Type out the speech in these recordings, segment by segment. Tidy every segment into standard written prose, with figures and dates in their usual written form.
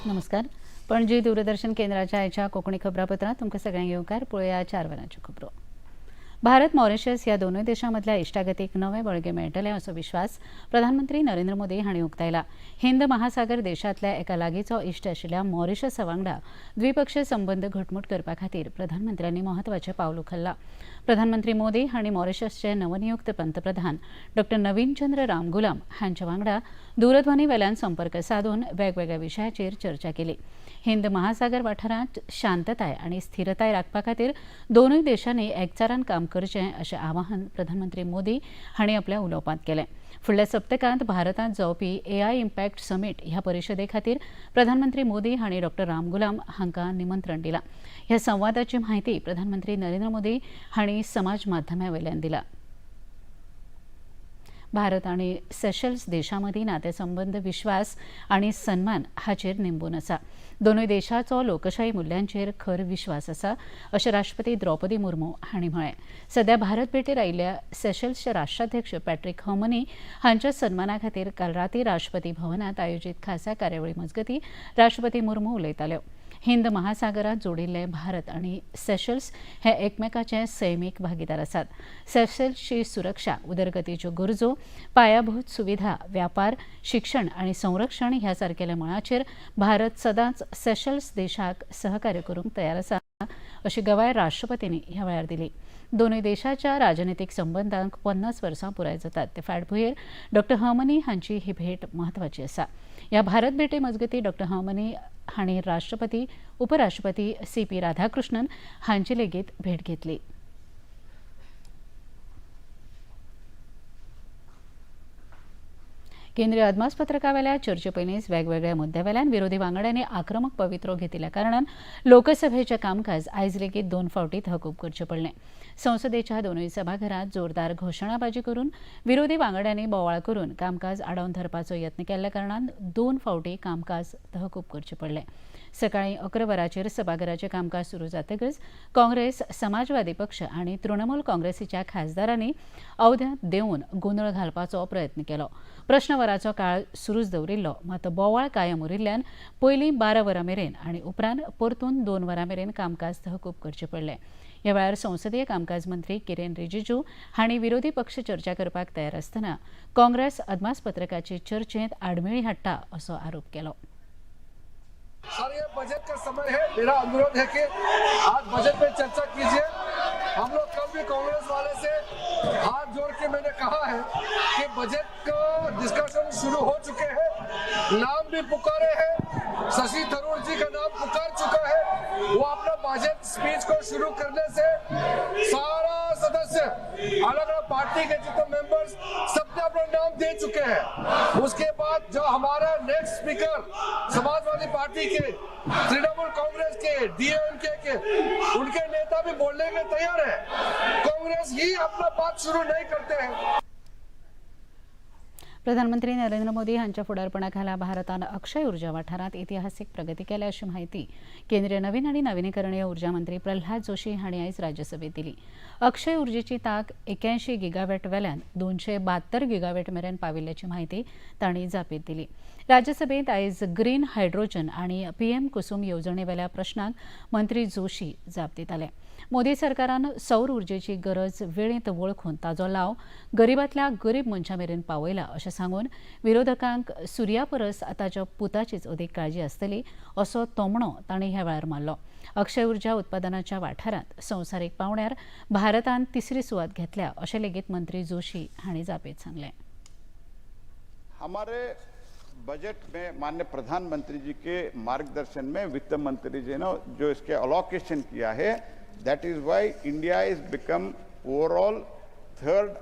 नमस्कार. पणजी दूरदर्शन केंद्राच्या आयच्या कोंकणी खबरापत्रांत तुमकां सगळ्यांक येवकार. पळोवया 4 वरांच्यो खबरो. भारत मॉरिशस ह्या दोनूय देशां मदल्या इश्टागतीक नवें बळगें मेळटलें असो विश्वास प्रधानमंत्री नरेंद्र मोदी हांणी उक्तायला. हिंद महासागर देशांतल्या एका लागींचो इश्ट आशिल्ल्या मॉरिशसा वांगडा द्विपक्षीय संबंद घटमूट करपा खातीर प्रधानमंत्र्यांनी म्हत्वाचें पावल उखल्लां. प्रधानमंत्री मोदी हांणी मॉरिशसचे नवनियुक्त पंतप्रधान डॉ नवीनचंद्र रामगुलाम हांच्या वांगडा दूरध्वनी वेल्यान संपर्क सादून वेगवेगळ्या विशयाचेर चर्चा केली. हिंद महासागर वाठारांत शांतताय आनी स्थिरताय राखपा खातीर दोनूय देशांनी एकचारान काम करचें अशें आवाहन प्रधानमंत्री मोदी हांणी आपल्या उलोवपांत केलें. फुडल्या सप्तकांत भारतांत जावपी एआय इम्पॅक्ट समीट ह्या परिशदे खातीर प्रधानमंत्री मोदी हांणी डॉ रामगुलाम हांकां निमंत्रण दिलां. ह्या संवादाची म्हायती प्रधानमंत्री नरेंद्र मोदी हांणी समाज माध्यमा वयल्यान दिला. भारत आनी सेशल्स देशां मदीं नातेसंबंद विश्वास आनी सन्मान हाचेर निंबून आसा. दोनूय देशाचो लोकशाही मुल्यांचेर खर विश्वास आसा अशें राष्ट्रपती द्रौपदी मुर्मू हांणी म्हळें. सध्या भारत भेटेर आयिल्ल्या सेशल्सचे राष्ट्राध्यक्ष पॅट्रिक हर्मनी हांच्या सन्माना खातीर काल राती राष्ट्रपती भवनांत आयोजीत खासा कार्यावळी मजगतीं राष्ट्रपती मुर्मू उलयताल्यो. हिंद महासागरात जोडिल्ले भारत आनी सेशल्स हे एकमेकाचे सैमीक भागीदार आसात. सेशल्सची सुरक्षा, उदरगतीच्यो गरजो, पायाभूत सुविधा, व्यापार, शिक्षण आनी संरक्षण ह्या सारकेल्या मळाचेर भारत सदांच सेशल्स देशाक सहकार्य करूंक तयार आसा अशी गवाय राष्ट्रपतींनी ह्या वेळार दिली. दोनूय देशाच्या राजनितीक संबंदांक 50 वर्सां पुराय जातात ते फाटभुंयेर डॉ हर्मनी हांची ही भेट म्हत्वाची आसा. ह्या भारत भेटे मजगतीं डॉ हर्मनी हांणी राष्ट्रपती, उपराष्ट्रपती सी पी राधाकृष्णन हांची लेगीत भेट घेतली. केंद्रीय अदमासपत्रकावेल्या चर्चे पयलींच वेगवेगळ्या मुद्द्यावेल्यान विरोधी वांगड्यांनी आक्रमक पवित्रो घेतिल्ल्या कारणान लोकसभेचें कामकाज आयज लेगीत 2 फावटी तहकूब करचें पडलें. संसदेच्या दोनूय सभाघरांत जोरदार घोशणाबाजी करून विरोधी वांगड्यांनी बोवाळ करून कामकाज आडावन धरपाचो यत्न केल्ल्या कारणान 2 फावटी कामकाज तहकूब करचें पडलें. सकाळीं 11 वरांचेर सभाघराचें कामकाज सुरू जातकच काँग्रेस, समाजवादी पक्ष आनी तृणमूल काँग्रेसीच्या खासदारांनी अवध्यांत देंवून गोंदळ घालपाचो प्रयत्न केलो. प्रश्नवराचो काळ सुरूच दवरिल्लो, मात बोवाळ कायम उरिल्ल्यान पयलीं 12 वरां मेरेन आनी उपरांत परतून 2 वरां मेरेन कामकाज तहकूब करचें पडलें. ह्या वेळार संसदीय कामकाज मंत्री किरेन रिजिजू हांणी विरोधी पक्ष चर्चा करपाक तयार आसतना काँग्रेस अदमासपत्रकाचे चर्चेंत आडमेळी हाडटा असो आरोप केलो. सर, ये बजट का समय है. मेरा अनुरोध है कि आज बजट पे चर्चा कीजिए. हम लोग कल भी कांग्रेस वाले से हाथ जोड़ के मैंने कहा है कि बजट का डिस्कशन शुरू हो चुके हैं, नाम भी पुकारे हैं, शशि थरूर जी का नाम पुकार चुका है. वो अपना बजट स्पीच को शुरू करने से सारा सदस्य, अलग अलग पार्टी के जितने मेंबर्स, सबने अपना नाम दे चुके हैं. उसके बाद जो हमारा नेक्स्ट स्पीकर समाजवादी party K, Trinamool Congress K, DMK K, उनके नेता भी बोलने के तैयार है. कांग्रेस ही अपना बात शुरू नहीं करते हैं. प्रधानमंत्री नरेंद्र मोदी हांच्या फुडारपणाखाला भारतान अक्षय ऊर्जा वाठारांत इतिहासीक प्रगती केल्या अशी म्हायती केंद्रीय नवीन आनी नविनीकरणीय ऊर्जा मंत्री प्रल्हाद जोशी हांणी आयज राज्यसभेत दिली. अक्षय ऊर्जेची तांक 81 गिगावॅट वेल्यान 272 गिगावॅट मेरेन पाविल्ल्याची म्हायती तांणी जापेंत दिली. राज्यसभेत आयज ग्रीन हायड्रोजन आनी पीएम कुसूम येवजणेवेल्या प्रश्नांक मंत्री जोशी जाप दिताले. मोदी सरकारान सौर ऊर्जेची गरज वेळेंत वळखून ताजो लाव गरिबांतल्या गरीब मनशां मेरेन पावयला अशें सांगून विरोधकांक सुर्या परस ताच्या पुताचीच अदीक काळजी आसतली असो तोमणो तांणी ह्या वेळार मारलो. अक्षय ऊर्जा उत्पादनाच्या वाठारांत संवसारीक पावंड्यार भारतान 3री सुवात घेतल्या अशें लेगीत मंत्री जोशी हांणी जापेंत सांगलें. हमारे बजट में माननीय प्रधानमंत्री जी के मार्गदर्शन में वित्त मंत्री जी ने जो इसके अलोकेशन किया है, that is why India is become overall 3rd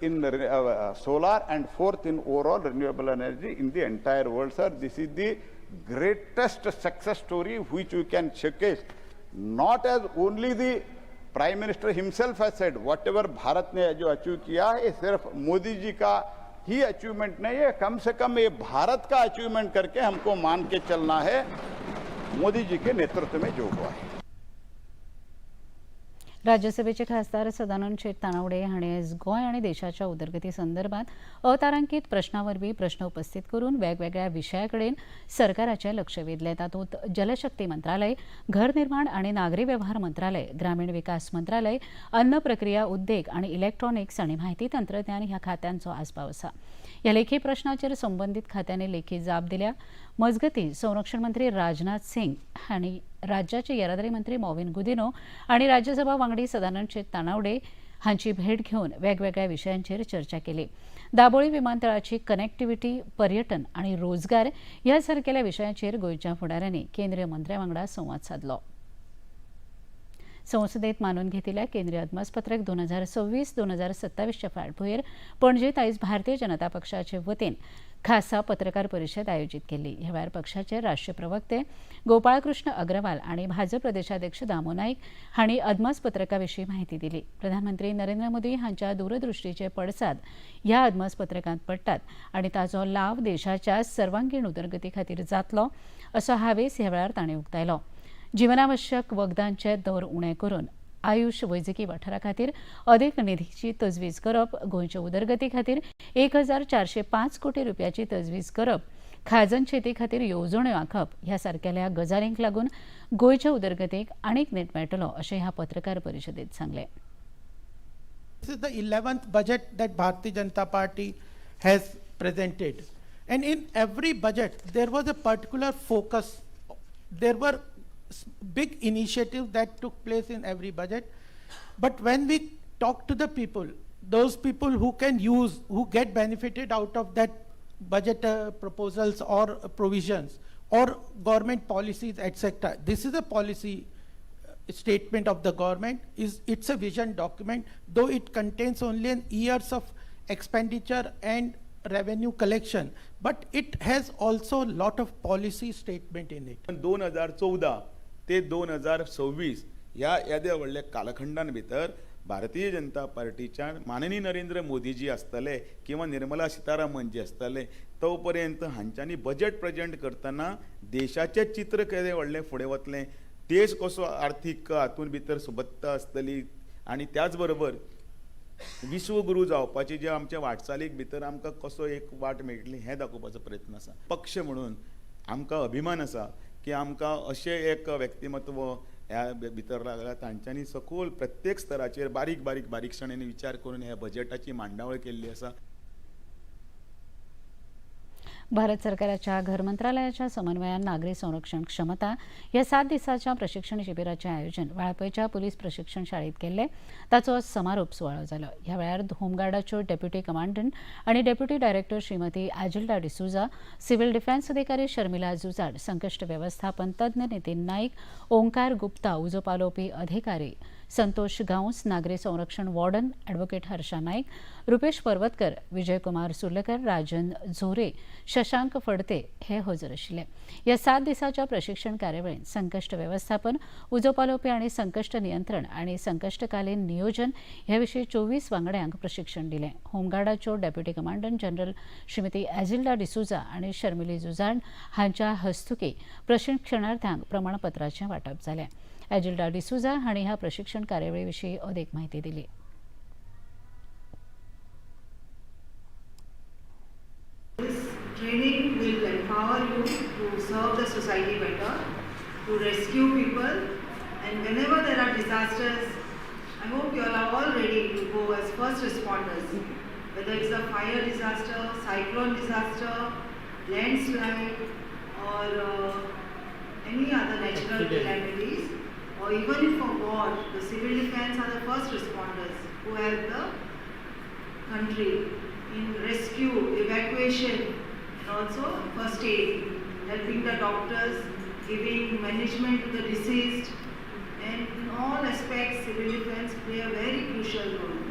in solar and 4th in overall renewable energy in the entire world, sir. This is the greatest success story which we can showcase, not as only the Prime Minister himself has said, whatever Bharat ने जो achieve किया है, ये सिर्फ मोदी जी का ही achievement नहीं है, कम से कम ये भारत का achievement करके हमको मान के चलना है मोदी जी के नेतृत्व में जो हुआ है. राज्यसभेचे खासदार सदानंद शेट तानावडे हांणी आयज गोंय आनी देशाच्या उदरगती संदर्भात अतारांकीत प्रश्ना वरवीं प्रश्न उपस्थित करून वेगवेगळ्या विशया कडेन सरकाराचें लक्ष वेधलें. तातूंत जलशक्ती मंत्रालय, घरनिर्माण आनी नागरी वेव्हार मंत्रालय, ग्रामीण विकास मंत्रालय, अन्न प्रक्रिया उद्देग आनी इलेक्ट्रॉनिक्स आनी म्हायती तंत्रज्ञान ह्या खात्यांचो आस्पाव आसा. ह्या लेखी प्रश्नाचेर संबंदीत खात्यांनी लेखी जाप दिल्या. मजगतीं, संरक्षण मंत्री राजनाथ सिंग हांणी राज्याचे येरादारी मंत्री मॉविन गुदिनो आनी राज्यसभा वांगडी सदानंद शेट तानावडे हांची भेट घेवन वेगवेगळ्या विशयांचेर चर्चा केली. दाबोळी विमानतळाची कनेक्टिव्हिटी, पर्यटन आनी रोजगार ह्या सारकेल्या विशयांचेर गोंयच्या फुडाऱ्यांनी केंद्रीय मंत्र्या वांगडा संवाद सादलो. संसदेत मानून घेतिल्ल्या केंद्रीय अदमासपत्रक 2026 2027च्या फाटभुंयेर पणजेत आयज भारतीय जनता पक्षाचे वतीन खासा पत्रकार परिशद आयोजीत केल्ली. ह्या वेळार पक्षाचे राष्ट्रीय प्रवक्ते गोपाळकृष्ण अग्रवाल आनी भाजप प्रदेशाध्यक्ष दामू नाईक हांणी अदमासपत्रका विशीं म्हायती दिली. प्रधानमंत्री नरेंद्र मोदी हांच्या दूरदृश्टीचे पडसाद ह्या अदमासपत्रकांत पडटात आनी ताचो लाव देशाच्या सर्वांगीण उदरगती खातीर जातलो असो हावेस ह्या वेळार तांणी उक्तायलो. जीवनावश्यक वखदांचे दर उणे करून आयुष वैजकी वाठारा खातीर अदीक निधीची तजवीज करप, गोंयच्या उदरगती खातीर 1405 कोटी रुपयाची तजवीज करप, खाजन शेती खातीर येवजण्यो आंखप ह्या सारकेल्या गजालींक लागून गोंयच्या उदरगतीक आनीक नेट मेळटलो अशें ह्या पत्रकार परिशदेत सांगलें. This is the 11th budget that Bharatiya Janata Party has presented. And in every budget, there was a particular focus. There were big initiatives that took place in every budget. But when we talk to the people, those people who can use, who get benefited out of that budget proposals or provisions or government policies, etc. This is a policy statement of the government. Is it's a vision document, though it contains only an years of expenditure and revenue collection, but it has also a lot of policy statement in it. 2014 ते 2026 ह्या येद्या व्हडल्या कालखंडान भितर भारतीय जनता पार्टीच्या माननीय नरेंद्र मोदीजी आसतले किंवा निर्मला सीतारामन जी आसतले, तो पर्यंत हांच्यांनी बजेट प्रेजेंट करतना देशाचें चित्र केदें व्हडलें फुडें वतलें, देश कसो आर्थीक हातूंत भितर सुबत्ता आसतली आनी त्याच बरोबर विश्वगुरू जावपाची जे आमच्या वाटचालीक भितर आमकां कसो एक वाट मेळटली हें दाखोवपाचो प्रयत्न आसा. पक्ष म्हणून आमकां अभिमान आसा की आमकां अशें एक व्यक्तिमत्व ह्या भितर लागला, तांच्यांनी सखोल प्रत्येक स्तराचेर बारीक बारीक बारीकसाणेन विचार करून ह्या बजेटाची मांडावळ केल्ली आसा. भारत सरकाराच्या घर मंत्रालयाच्या समन्वयान नागरी संरक्षण क्षमता ह्या 7 दिसांच्या प्रशिक्षण शिबिराचें आयोजन वाळपयच्या पुलीस प्रशिक्षण शाळेत केल्लें. ताचो समारोप सुवाळो जालो. ह्या वेळार होमगार्डाच्यो डेप्युटी कमांडंट आनी deputy director Shrimati Agilda D'Souza, civil defence अधिकारी शर्मिला जुजाड, संकश्ट वेवस्थापन तज्ञ नितीन नाईक, ओंकार गुप्ता, उजो पालोवपी अधिकारी संतोष गांवस, नागरी संरक्षण वॉर्डन ॲडव्होकेट हर्षा नाईक, रुपेश पर्वतकर, विजयकुमार सुर्लकर, राजन झोरे, शशांक फडते हे हजर आशिल्ले. ह्या 7 दिसांच्या प्रशिक्षण कार्यावळींत संकश्ट वेवस्थापन, उजो पालोवपी आनी संकश्ट नियंत्रण आनी संकश्टकालीन नियोजन ह्या विशीं 24 वांगड्यांक प्रशिक्षण दिलें. होमगार्डाच्यो deputy commandant general Shrimati Agilda D'Souza आनी शर्मिली जुजाण हांच्या हस्तुकीं प्रशिक्षणार्थ्यांक प्रमाणपत्राचें वांटप जालें. एजिल्डा डिसुजा हांणी ह्या प्रशिक्षण कार्यावळी विशीं अदीक म्हायती दिली. This training will empower you to serve the society better, to rescue people, and whenever there are disasters, I hope you all are all ready to go as first responders. Whether it's a fire disaster, cyclone disaster, landslide, or any other natural calamities, or even if for war, the civil defense are the first responders who help the country in rescue, evacuation, and also first aid, helping the doctors, giving management to the deceased, and in all aspects, civil defense play a very crucial role.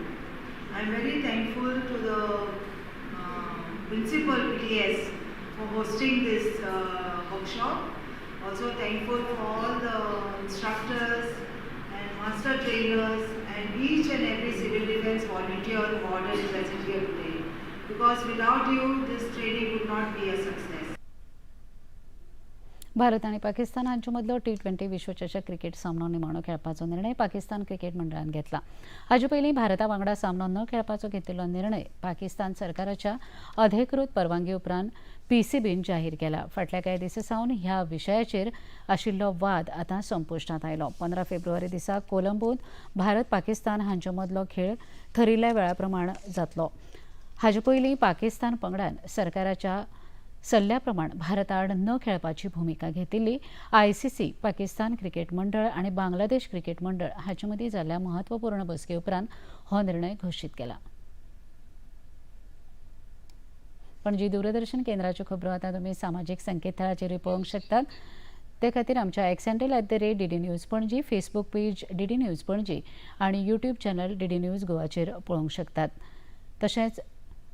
I am very thankful to the principal PTS for hosting this workshop. Also thankful for all the instructors and master trainers and each and every civil defense volunteer warden present here today, because without you this training would not be a success. Bharat आनी पाकिस्तान हांचे मदलो T 20 विश्वचषक cricket सामनो निमाणो खेळपाचो निर्णय Pakistan cricket मंडळान घेतला. हाचे पयलीं भारता वांगडा सामनो न खेळपाचो घेतिल्लो निर्णय पाकिस्तान सरकाराच्या अधिकृत परवानगी उपरांत पीसीबीन जाहीर केला. फाटल्या कांय दिसां सावन ह्या विशयाचेर आशिल्लो वाद आतां संपुश्टांत आयलो. 15 फेब्रुवारी दिसा कोलंबोत भारत पाकिस्तान हांचे मदलो खेळ थरिल्ल्या वेळा प्रमाण जातलो. हाचे पयलीं पाकिस्तान पंगडान सरकाराच्या सल्ल्या प्रमाण भारताआड न खेळपाची भुमिका घेतिल्ली. आयसीसी, पाकिस्तान क्रिकेट मंडळ आनी बांगलादेश क्रिकेट मंडळ हाचे मदीं जाल्ल्या म्हत्वपूर्ण बसके उपरांत हो निर्णय घोशीत केला. पणजी दूरदर्शन केंद्राच्यो खबरो आतां तुमी सामाजीक संकेतथळाचेरूय पळोवंक शकतात. ते खातीर आमच्या X handle @DDNews Panaji, Facebook page DD news Panaji आनी यूट्यूब चॅनल डीडी न्यूज गोवाचेर पळोवंक शकतात. तशेंच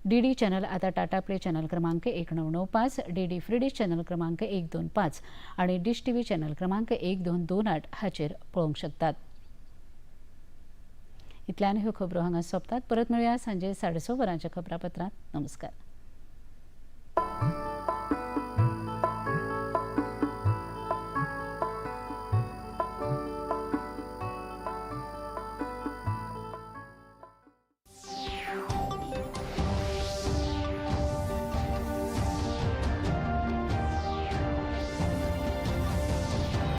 डीडी चॅनल आतां टाटा प्ले चॅनल क्रमांक 1995, डीडी फ्री डिश चॅनल क्रमांक 125 आनी डिश टीव्ही चॅनल क्रमांक 1228 हाचेर पळोवंक शकतात. इतल्यान ह्यो खबरो हांगा सोंपतात. परत मेळुया सांजे 6:30 वरांच्या खबरापत्रांत. नमस्कार.